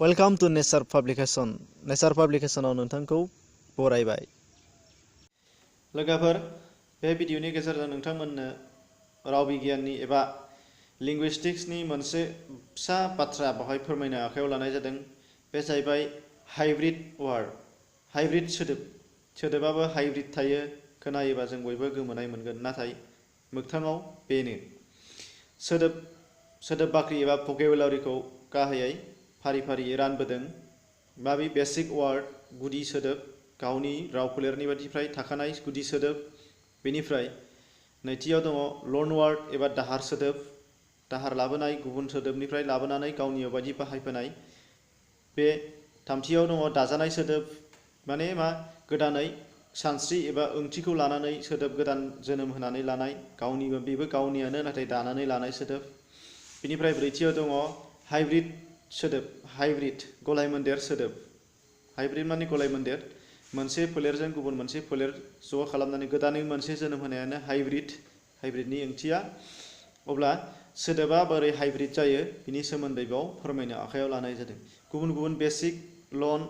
Welcome to nature publication. नेचार पाब्लिकेशनाव नोंथांखौ बरायबाय। लोगोफोर, बे भिडिअनि गेजेरजों नोंथांमोननो राव बिगियाननि एबा लिंगुइस्टिक्सनि मोनसे फिसा बाथ्रा बाहाय फोरमायनो आखायाव लानाय जादों। बे जाहैबाय हाइब्रिड वार्ड। हाइब्रिड सोदोबाबो हाइब्रिड थायो। खोनायोबा जों बयबो गोमोनाय मोनगोन, नाथाय मोगथाङाव बेनो सोदोब बाख्रि एबा भकेबुलारिखौ गाहायै फारि फारियै रानबोदों। माबि बेसिक वार्ड, गुदि सोदोब, गावनि राव फोलेरनि बायदिफ्राय थाखानाय गुदि सोदोब। बेनिफ्राय नैथियाव दङ लन वार्ड एबा दाहार सोदोब, दाहार लाबोनाय, गुबुन सोदोबनिफ्राय लाबोनानै गावनियाव बायदि बाहायफैनाय। बे थामथियाव दङ दाजानाय सोदोब, माने मा गोदानै सानस्रि एबा ओंथिखौ लानानै सोदोब गोदान जोनोम होनानै लानाय, बेबो गावनियानो नाथाय दानानै लानाय सोदोब। बेनिफ्राय ब्रैथियाव दङ हाइब्रिद सोदोब, हाइब्रिद गलायमोन्देर सोदोब। हाइब्रिद माने गलायमोन्देर, मोनसे फोलेरजों गुबुन मोनसे फोलेर ज' खालामनानै गोदानै मोनसे जोनोम होनायानो हाइब्रिदनि ओंथिया। अब्ला सोदोबा बोरै हाइब्रिद जायो बिनि सोमोन्दै बेयाव फोरमायनो आखायाव लानाय जादों। गुबुन गुबुन बेसिक, लन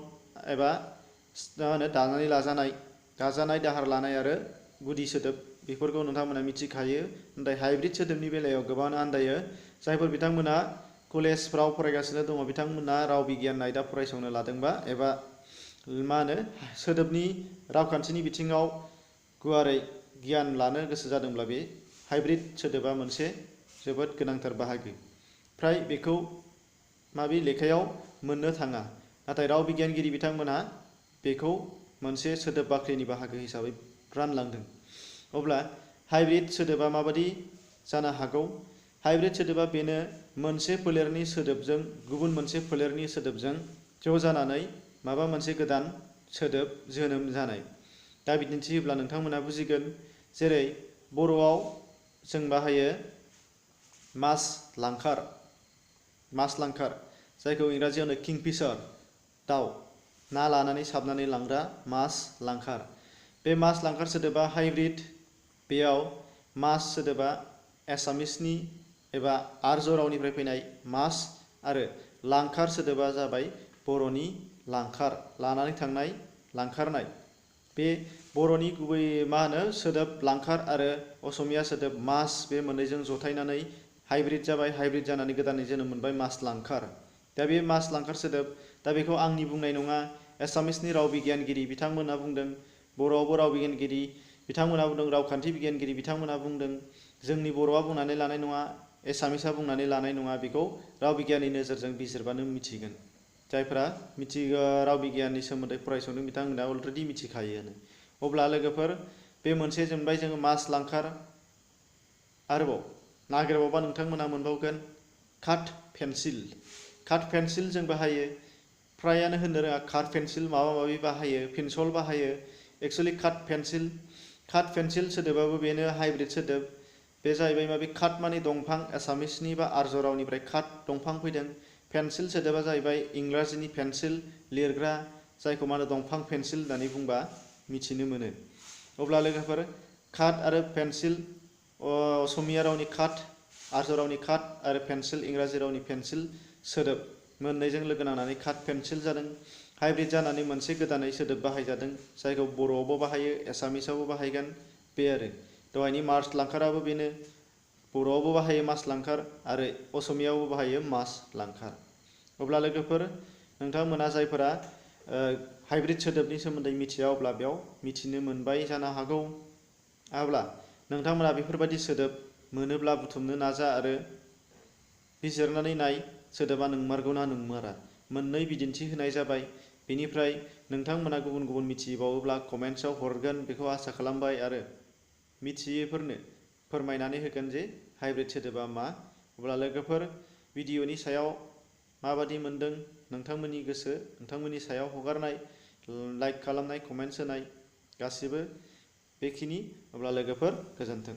एबा दानानै दाजानाय, दाहार लानाय आरो गुदि सोदोब, बेफोरखौ नोंथांमोना मिथिखायो। नाथाय हाइब्रिद सोदोबनि बेलायाव गोबाङानो आन्दायो। जायफोर बिथांमोना कलेजफ्राव फरायगासिनो दङ, बिथांमोना राव बिगियान आयदा फरायसंनो लादोंबा एबा सोदोबनि रावखान्थिनि बिथिङाव गुवारै गियान लानो गोसो जादोंब्ला बे हाइब्रिद सोदोबा मोनसे जोबोद गोनांथार बाहागो। फ्राय बेखौ माबे लेखायाव मोननो थाङा, नाथाय राव बिगियानगिरि बिथांमोनहा बेखौ मोनसे सोदोब बाख्रिनि बाहागो हिसाबै रानलांदों। अब्ला हाइब्रिद सोदोबा माबादि जानो हागौ? हाइब्रिद सोदोबा बेनो मोनसे फोलेरनि सोदोबजों गुबुन मोनसे फोलेरनि सोदोबजों ज' जानानै माबा मोनसे गोदान सोदोब जोनोम जानाय। दा बिदिन्थि होब्ला नोंथांमोना बुजिगोन। जेरै बर'आव जों बाहायो मास लांखार, जायखौ इंराजियाव होनो किंफिशार, दाउ, ना लानानै साबनानै लांग्रा मास लांखार। बे मास लांखार सोदोबा हाइब्रिद। बेयाव मास सोदोबा एसामिसनि एबा आर्य रावनिफ्राय फैनाय मास, आरो लांखार सोदोबा जाबाय बर'नि लांखार, लानानै थांनाय, लांखारनाय। बे बर'नि गुबै सोदोब लांखार आरो असमिया सोदोब मास, बे मोननैजों जथायनानै हाइब्रिद जाबाय। हाइब्रिद जानानै गोदानै जोनोम मोनबाय मास लांखार। दा बे मास लांखार सोदोब, दा बेखौ आंनि बुंनाय नङा, एसामिसनि राव बिगियानगिरि बिथांमोनहा बुंदों। बर'आवबो राव बिगियानगिरि बिथांमोनहा बुंदों, रावखान्थि बिगियानगिरि बिथांमोनहा बुंदों। जोंनि बर'आ बुंनानै लानाय नङा, एसामिसआ बुंनानै लानाय नङा। बेखौ राव बिगियाननि नोजोरजों बिजिरबानो मिथिगोन। जायफोरा राव बिगियाननि सोमोन्दै फरायसंदों बिथांमोना अलरेडि मिथिखायोआनो। अब्ला लोगोफोर, बे मोनसे मोनबाय जोङो मास लांखार। आरोबाव नागिरबावबा नोंथांमोना मोनबावगोन काट पेन्सिल जों बाहायो। फ्रायानो होननो रोङा काट पेन्सिल, माबा माबि बाहायो, पेन्सिल बाहायो। एक्सुवेलि काट पेन्सिल सोदोबाबो बेनो हाइब्रिद सोदोब। बे जाहैबाय माबे काट माने दंफां, एसामिसनि बा आर्य रावनिफ्राय काट दंफां फैदों। पेन्सिल सोदोबा जाहैबाय इंराजिनि पेन्सिल, लिरग्रा, जायखौ दंफां पेन्सिल होननानै बुंबा मिथिनो मोनो। अब्ला लोगोफोर, काट आरो पेन्सिल, असमिया रावनि काट, आर्य रावनि काट आरो पेन्सिल, इंराजि रावनि पेन्सिल सोदोब मोननैजों लोगो नांनानै काट पेन्सिल जादों। हाइब्रिद जानानै मोनसे गोदानै सोदोब बाहायजादों, जायखौ बर'आवबो बाहायो, एसामिसावबो बाहायगोन। बे आरो दहायनि मास लांखाराबो बेनो, बर'आवबो बाहायो मास लांखार आरो असमियावबो बाहायो मास लांखार। अब्ला लोगोफोर, नोंथांमोना जायफोरा हाइब्रिद सोदोबनि सोमोन्दै मिथिया, अब्ला बेयाव मिथिनो मोनबाय जानो हागौ। अब्ला नोंथांमोना बेफोरबायदि सोदोब मोनोब्ला बुथुमनो नाजा आरो बिजिरनानै नाय सोदोबा नंमारगौना नंमारा। मोननै बिदिन्थि होनाय जाबाय। बेनिफ्राय नोंथांमोना गुबुन गुबुन मिथिबावोब्ला कमेन्ट्सआव हरगोन बेखौ आसा खालामबाय, आरो मिथियैफोरनो फोरमायनानै होगोन जे हाइब्रिद सोदोबा मा। अब्ला लोगोफोर, भिडिअनि सायाव माबादि मोनदों नोंथांमोननि गोसो, नोंथांमोननि सायाव हगारनाय, लाइक खालामनाय, कमेन्ट्स होनाय गासिबो बेखिनि। अब्ला लोगोफोर, गोजोन्थों।